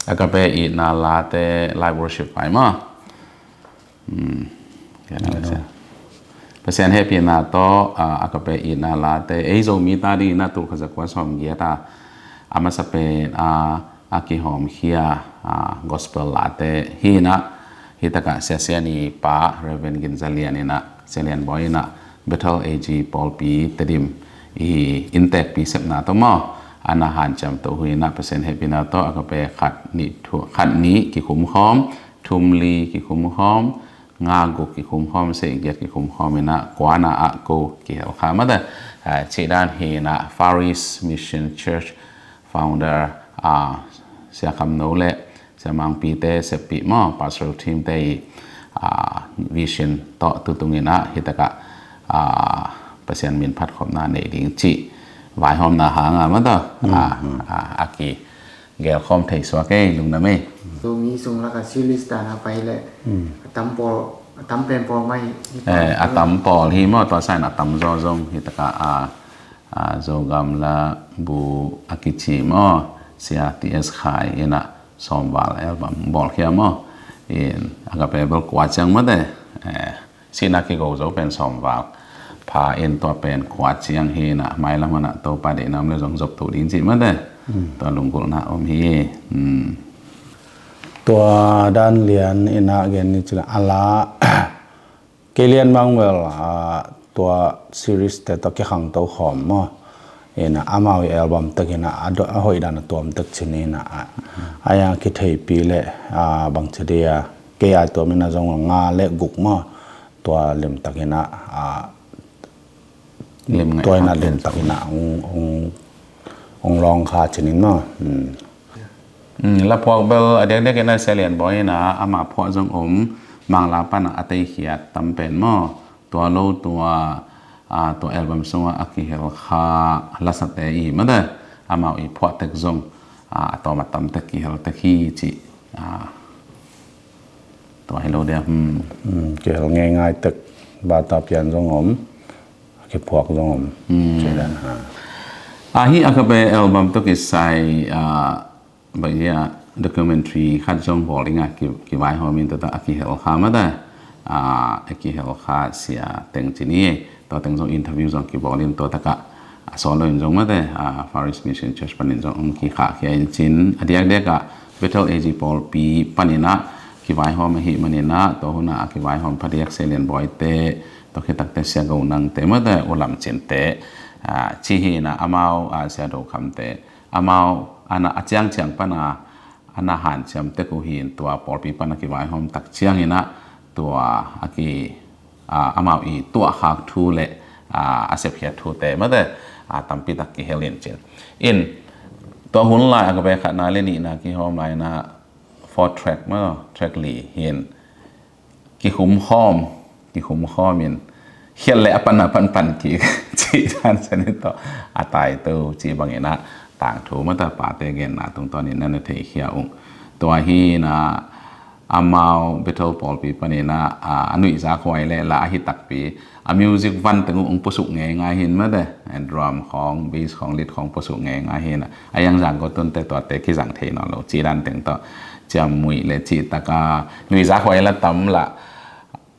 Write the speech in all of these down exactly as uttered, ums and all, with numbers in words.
Agape itna late live worship pai maw. Hmm. Kena Pasian. Pasian hehpihna tawh, ah, Agape itna late ei Zomi ta dingin ah tul khat za kua sawm giat a, a masa pen a, a kihawmkhia, ah, gospel late hi in ah, hi takah Sia Sian i pa Reverend Gin Za Lian in ah, Sia Lian Bawi in ah Bethel A G pawlpi Tedim i inntekpi sepna tawh maw, a na hanciam to uh hi in ah Pasian hehpihna tawh Agape khat nih thu, khat nih kikhumkhawm, thum li kikhumkhawm, nga guk kikhumkhawm, sagih giat kikhumkhawm in ah kua na ah ko kihel kha mate. Ah, cih dan hi in ah Far East Mission Church founder, ah, Sia Kham No le Sia Mang Pi te seppih maw, pastoral team te i, ah, vision tawh tutung in ah hi takah, ah, Pasian min phatkhopna nei ding cih vaihawmna hang a mate. Ah, ah, a ki gelkhawm thei suak ei, lungdam ei. Zomi sung lakah series dan a pai leh a tam pawl, a tam pen pawl mah hi. Eh, a tam pawl hi maw, tua sa in a tam zaw zong hi takah, ah, ah, Zogam la bu a kici maw, Sia T S Khai in ah sawmval album bawlkhia maw. In Agape bel kua ciang mate, eh, sihna kigo zo pen sawmval pha in, tua pen kua ciang hi in ah mailam ah Topa deihna om le zong zop to ding cih mate. Hmm. Tua lunggulhna om hi. Hmm. Tua Dan Lian in ah gen ni cih leh a la, Kei Lian Mang bel, ah, tua series te tawh kikhangto khawm maw. In ah amau i album tek in ah a do-, a hoih dan a tuam tek cin in ah, a, a yang kitheipi leh, ah, bangci dia, kei a tuam in ah zong nga le guk maw, tua limtak in ah, ah, tua in ah limtak in ah hong, hong, hong lawng kha cin in maw. Hmm. Hmm, la phuak bel a diakdiak in ah Sia Lian Bawi in ah ama phuak zong om, Mangla pan ah a teikhiat tam pen maw. Tua lo tua, ah, tua album sungah a kihel kha lasate i mate, amau i phuak tek zong, ah, a tawm a tam tek kihel tek hi cih, ah, tua hi lo dia, hmm. Hmm, kihel ngeingai tek, bata pian zong om, a kiphuak zong om. Hmm. Cih dan, ha. Ah, hi Agape album tawh kisai, ah, bang hi a documentary khat zong bawl ding a ki, kivaihawm in tua tak a kihel kha mate. Ah, a kihel kha sia teng cin hi. Tua teng zong interview zong kibawl in tua takah a solo in zong mate, ah, Far East Mission Church panin zong hong kikhahkhia in cin, a diakdiak ah Bethel A G pawlpi panin ah kivaihawm ahih manin ah, tua hun ah a kivaihawm phadiak Sia Lian Bawi te, tua khit tak teh Sia Go Nang te mate, U Lam Cin te, ah, ci hi in ah amau, ah, Sia Do Kham te, amau a na a ciangciang pan a, a na hanciam tek uh hi in, tua pawlpi pan a kivaihawm tak ciangin ah tua a ki, ah, amau i tuahkhak thu le, ah, a sepkhiat thute mate, ah, tampi tak kihel in cin. In tua hun lai Agape khatna le nihna kihawm lai in ah four track maw, track li hi in, kikhumkhawm, kikhumkhawm in, khial le a pan a panpan kik, cih dan sa ni tawh, a tai to cih bangin ah tangthu mate, pate genna tungtawnin na na theikhia ung. Tua hi in ah amau Bethel pawlpi panin ah, a, a nuihzak huai le la ahi takpi, a music van teng uh hong puasuk ngeingai hi in mate, drum khawng, bass khawng, lead khawng puasuk ngeingai hi in ah, a yang zang ko tun te tuate kizang thei nawn lo, cih dan teng tawh ciamnuih le cih tak a, nuihzak huai la tam la,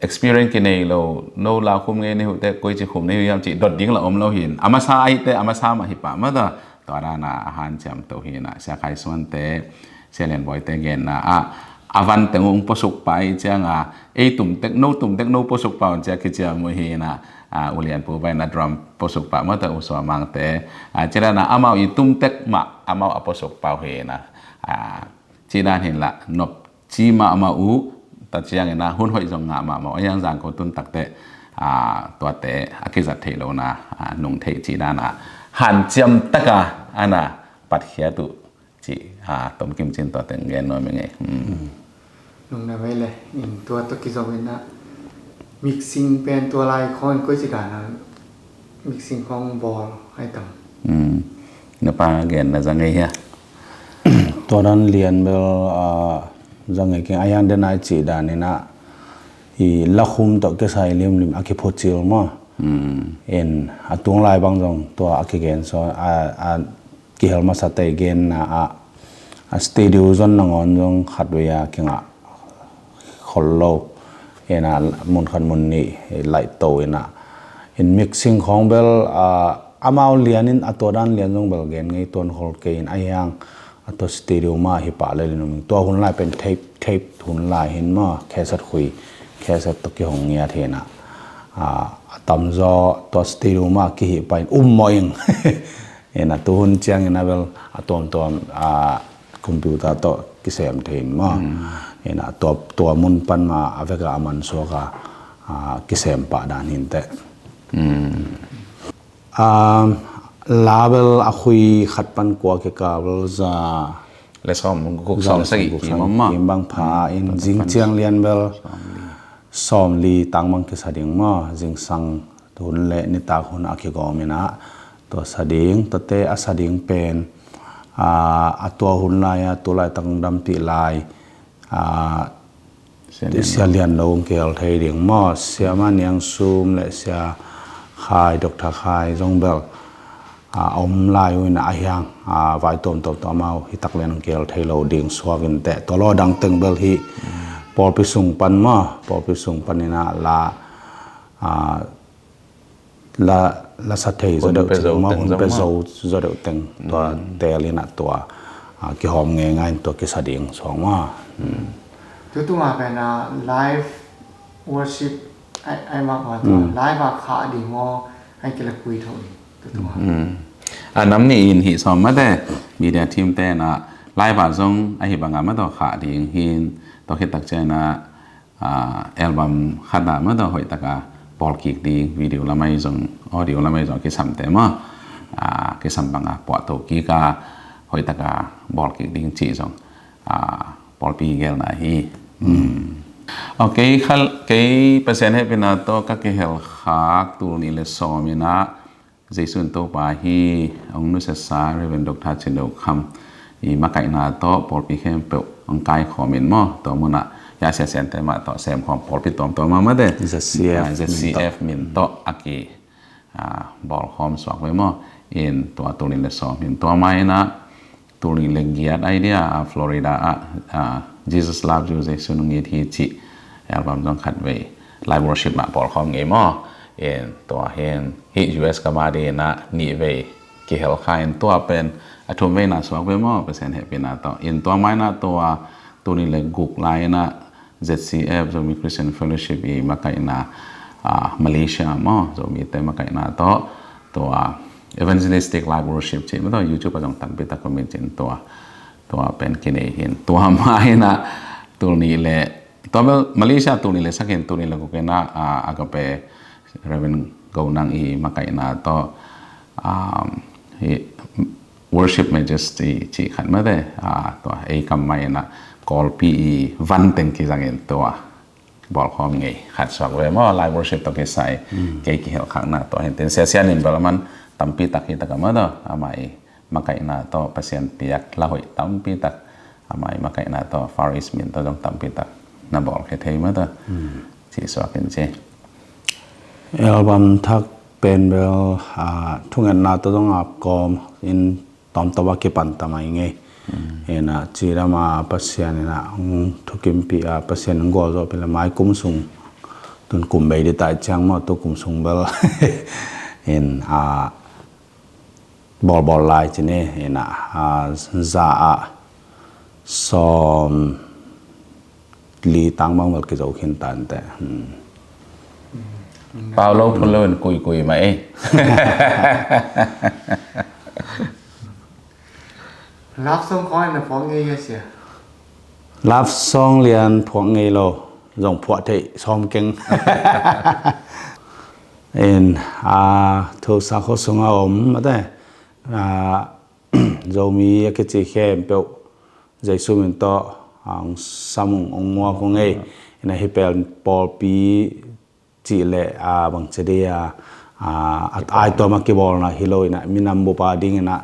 experience kinei lo, no la khum ngei nei uh teh, koici khum nei uh hiam cih dot ding la om lo hi in, a masa ahi teh a masa mah hi pah mate, tua dan a a hanciam to hi in ah, Sia Khai Suan te, Sia Lian Bawi te genna ah, a van teng uh hong puasuk pah ahih ciang a, ei tum tek, no tum tek, no puasuk pah un ci a kiciamnuih hi in ah, ah, U Lian Pu bang in ah drum puasuk pah mate, U Sua Mang te, ah, cih dan a amau i tum tek mah amau a puasuk pah uh hi in ah, ah, cih dan hi in la nop ci mahmah uh, ta ciangin ah hun hoih zong ngah mahmah uh, a yang zang ko tun tak teh, ah, tuate a kizat theih lohna, ah, nung theih cih dan a hanciam tak a a na patkhiat uh cih, ah, tomkim cin tua teng gen nuam ing ei. Hmm. Nung na vei le, in tua tawh kizom in ah mixing pen tua lai khawng in koici dan a mixing khawng bawl ai tam. Hmm. Na pa gen na za ngei hia? Tua dan Lian bel, ah, za ngei keng, a yang den ai cih dan in ah, i la khum tawh kisai limlim a kiphucil maw. Hmm. In a tung lai bang zong tua a kigen sawn, a, a kihel masa tei genna ah, A studio zon nangawn zong khatvei a kingah khol lo. Ina mun khat mun nih laih to ina in mixing khawng bel, a, amau lianin a tua dan lian zong bel gen ngei tuan khol kei in a hiang a tua studio mah hi pah lel in um ing. Tua hun lai pen tape, tape hun lai hin maw, cassette khui, cassette tawh kihong ngiat hi ina, a, a tamzaw tua studio mah kihi pah in um mawh ing. Ina tuhun ciangin a bel a tuamtuam, a, computer tawh kisem thei in maw. Ina tua, tua mun pan mah a vek a a man suak a, a, kisem pah dan hi inteh. A, la bel a khui khat pan kua kikal bel za le sawm, guk za sawm le sawm sagih guk kim sawm om maw. Kim bang pha in zing ciang lian bel sawmli tang bang kisa ding maw. Zingsang hun le nitak hun a kigawm ina tua sa ding, tuate a sa ding pen, a, a tua hun lai a tu laitak dampih lai, a, Sia Lian Lo hong kihel thei ding maw. Sia Ma Niang Sum le Sia Khai, Doctor Khai zong bel, a, a om lai uh ina a hiang, a, vai tuamtuam tawh amau hi tak lian hong kihel thei lo ding suak inteh. Tua lo dang teng bel hi pawlpi sung pan maw, pawlpi sung pan ina la, a, la, la sa thei zaw deuh teng maw, hun pe zaw deuh teng tua tel ina tua, a, kihawm ngeingai in tua kisa ding suak maw. Tutung a pen a live worship ai, ai mak maw, tua live a khah ding maw, ai kila pui tho ding. Tutung a. A nam nih in hih sawm mate, media team te na live a zong ahi banga maw tua khah ding hin, tua khit tak ciang ina, a, album khat a maw tua hoih taka bawl kik ding, video lamai zong, audio lamai zong kisamte maw, a, kisam banga puah to kik a hoih taka bawl kik ding cih zong, a, pawlpi gelna hi. Ok, khal, kei Pasian hehpihna tawh ka kihel khak tul nih le sawm ina Jesu in Topa hi, hong nusiasa Reverend Doctor Cin Do Kham i makaihna tawh pawlpi khempeuh hong kaikhawm in maw, tua munah ya siasiante mah tawh semkhawm pawlpi tuamtuam mah mate. Z C F, ah, Z C F min tawh a ki, ah, bawlkhawm suak ve maw. In tua tul nih le sawm hin tua mai ina tul nih le giat ai dia, a, Florida ah, a, Jesus Loves You, Jesu Nong It Hi cih album zong khatvei live worship mah pawlkhawm ngei maw. In tua hin hih U S ka ma ding ina nihvei kihel kha in tua pen a thumveina suak ve maw, Pasian hehpihna tawh. In tua mai ina tua tul nih le guk lai ina Z C F, Zomi Christian Fellowship i makaihna, ah, Malaysia maw, Zomite makaihna tawh, tua evangelistic live worship cih maw tua YouTube ah zong tampi tak om in cin tua, tua pen kinei hin. Tua mai ina tul nih le, tua bel Malaysia tul nih le sagih in tul nih le guk ina, ah, Agape Reverend Go Nang i makaihna tawh, ah, hi, Worship Majesty cih khat mate, ah, tua ei kam mai ina Kawlpi i van teng kizangin tua bawlkhawm ngei khat suak ve maw, live worship tawh kisai. Kei kihel khakna tua hin tin Sia Sian in bel a man tampi tak hi tak a maw tua, amah i makaihna tawh Pasian piak la hoih tampi tak, amah i makaihna tawh Far East min tawh zong tampi tak na bawl khia thei maw tua. Cih suak in ci. Album thak pen bel, ah, thungetna tawh zong ap kawm in tawmtawm a kipan ta mai ngei. Ina cidam a Pasian ina hong thukimpih a Pasian hong gualzawhpih le mai kum sung, tun kum bei dih tai ciang maw, tu kum sung bel in, ah, bawlbawl lai ci ni ina, ah, za ah sawm li tang bang bel kizo khin tante. Pau lo phun lo in kuikui mah ei. Love song khawng na phuak ngei hia sia? Love song lian phuak ngei lo, zong phuak theih sawm keng. In, a, thusa khuasung a om mate, a, Zomi a kici khempeuh Jesu min tawh, a, hong sam ung, hong muak ung ei. Ina hi pel pawlpi cih le, a, bang ci dia, a, a, ai tuam a kibawlna hi lo ina minam bup a ding ina,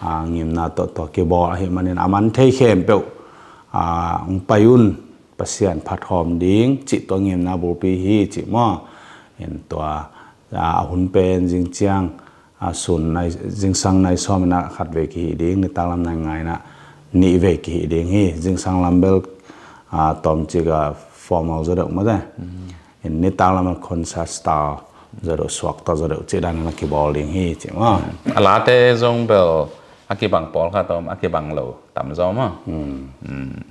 a, ngimna tawh tua kibawl ahi manin a man thei khempeuh, a, hong pai un Pasian phat hawm ding cih tua ngimna bulpi hi cih maw. In tua, a, a hun pen zing ciang, a, sun nai, zingsang nai sawm ina khatvei kihi ding, nitak lam nai nga ina nih vei kihih ding hi. Zingsang lam bel, ah, tawmcik a formal zaw deuh mate. In nitak lam bel concert style zaw deuh, suakta zaw deuh cih dan in a kibawl ding hi ci maw. A late zong bel a kibang pawlkhat om, a kibang lo tam zaw maw. Hmm.